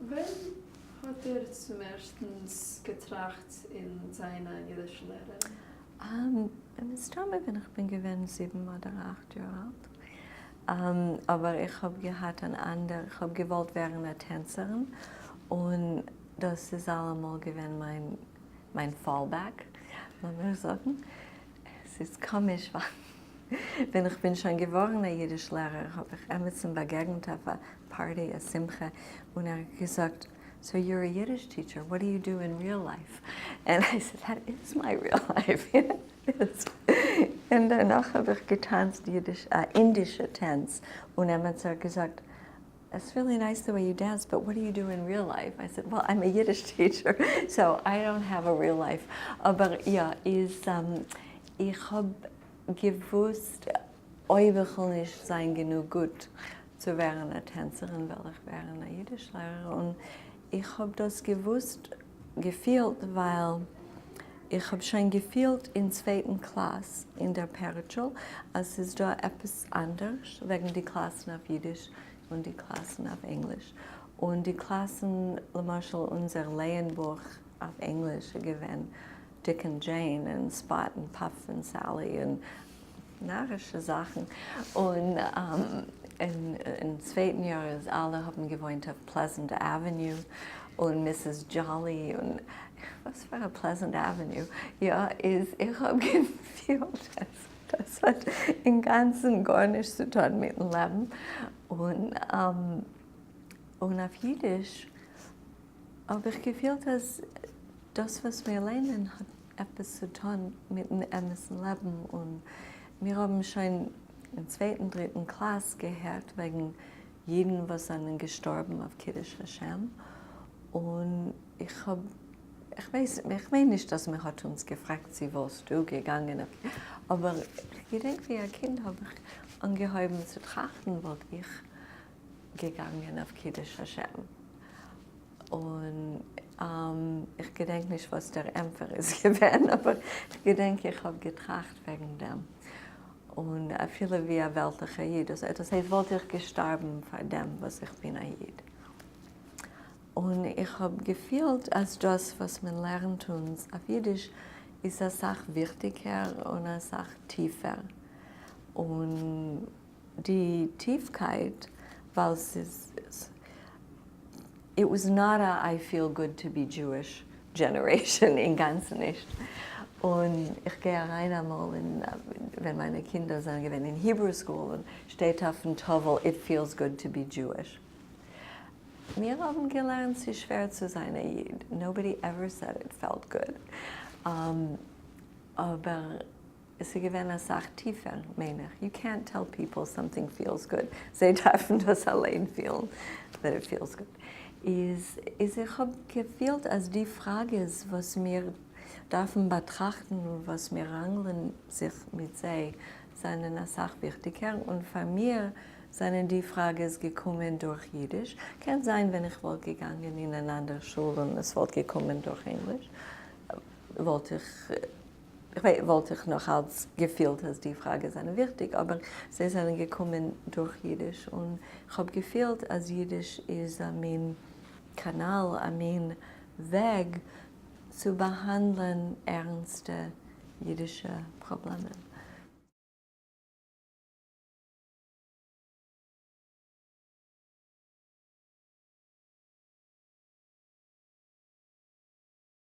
ווען האט איר צום ערשטנס געטראכט אין זיין א אידיש לערער? מסתמא ווען איך בין געווען 7 אדער 8 יאר אלט. אבער איך האב געהאט אן אנדער, איך האב געוואלט ווערן א טענצערין, און דאס איז אלעמאל געווען מיין fallback, לאמיר זאגן. עס איז קאמיש ווייל ווען איך בין שוין געווארן א אידיש לערער האב איך עמיצן באגעגנט אויף א party, א שמחה, און ער האט געזאגט, "So you're a Yiddish teacher, what do you do in real life?" And I said, "That is my real life." און דערנאך האב איך געטאנצט אידיש, אינדישע טענץ, און עמיצער האט געזאגט, "It's really nice the way you dance, but what do you do in real life?" I said, "Well, I'm a Yiddish teacher, so I don't have a real life." אבער יא, איז, איך האב געוואוסט, אויב איך וועל נישט זיין גענוג גוט צו ווערן א טענצערין, וועל איך ווערן א אידיש לערער. און איך האב דאס געוואוסט, געפילט, ווייל איך האב שוין געפילט אין צווייטן קלאס אין דער פרץ שול, אז ס'איז דא עפעס אנדערש וועגן די קלאסן אויף אידיש און די קלאסן אויף ענגליש. און די קלאסן, למשל, אונזער לייענבוך אויף ענגליש איז געווען Dick and Jane און Spot און Puff און Sally און נארישע זאכן. און אין צווייטן יאר איז אלע האבן געוואוינט אויף Pleasant Avenue און Mrs. Jolly און וואס פאר א Pleasant Avenue. יא, איז איך האב געפילט, אז דאס האט אינגאנצן גארנישט צו טון מיטן לעבן. און אויף אידיש האב איך געפילט, אז דאס, וואס מיר לערנען, האט עפעס צו טון מיטן אמת'ן לעבן. און מיר האבן שוין אין צווייטן, דריטן קלאס געהערט וועגן אידן, וואס זענען געשטארבן אויף קידוש השם. און איך האב, איך ווייס, איך מיין נישט, אז מען האט אונז געפרעגט, צי וואלסטו געגאנגען, אבער איך געדענק ווי א קינד האב איך אנגעהויבן צו טראכטן, וואלט איך געגאנגען אויף קידוש השם? און איך געדענק נישט, וואס דער ענטפער איז געווען, אבער איך געדענק, איך האב געטראכט וועגן דעם. און אפילו ווי א וועלטליכער איד, דאס הייסט, וואלט איך געשטארבן פאר דעם, וואס איך בין א איד? און איך האב געפילט, אז דאס, וואס מען לערנט אונז אויף אידיש, איז א סך וויכטיגער און א סך טיפער. און די טיפקייט, ווייל עס איז, it was not a "I feel good to be Jewish" generation, אינגאנצן נישט. און איך גיי אריין אמאל, אין, ווען מיינע קינדער זענען געווען אין Hebrew school, און שטייט אויפן טאוול, "It feels good to be Jewish." מיר האבן געלערנט, ס'איז שווער צו זיין א איד. Nobody ever said it felt good. אבער עס איז געווען א סך טיפער, מיין איך. You can't tell people something feels good. זיי דארפן דאס אליין פילן, that it feels good. איז איך האב געפילט, אז די פראגעס, וואס מיר דארפן באטראכטן און וואס מיר ראנגלען זיך מיט זיי, זענען א סך וויכטיגער. און פאר מיר זענען די פראגעס געקומען דורך אידיש. קען זיין, ווען איך וואלט געגאנגען אין אן אנדער שול און עס וואלט געקומען דורך ענגליש, וואלט איך נאך אלץ געפילט, אז די פראגעס זענען וויכטיג, אבער זיי זענען געקומען דורך אידיש. און איך האב געפילט, אז אידיש איז א מין קאנאל, א מין וועג צו באהאנדלען ערנסטע אידישע פראבלעמען.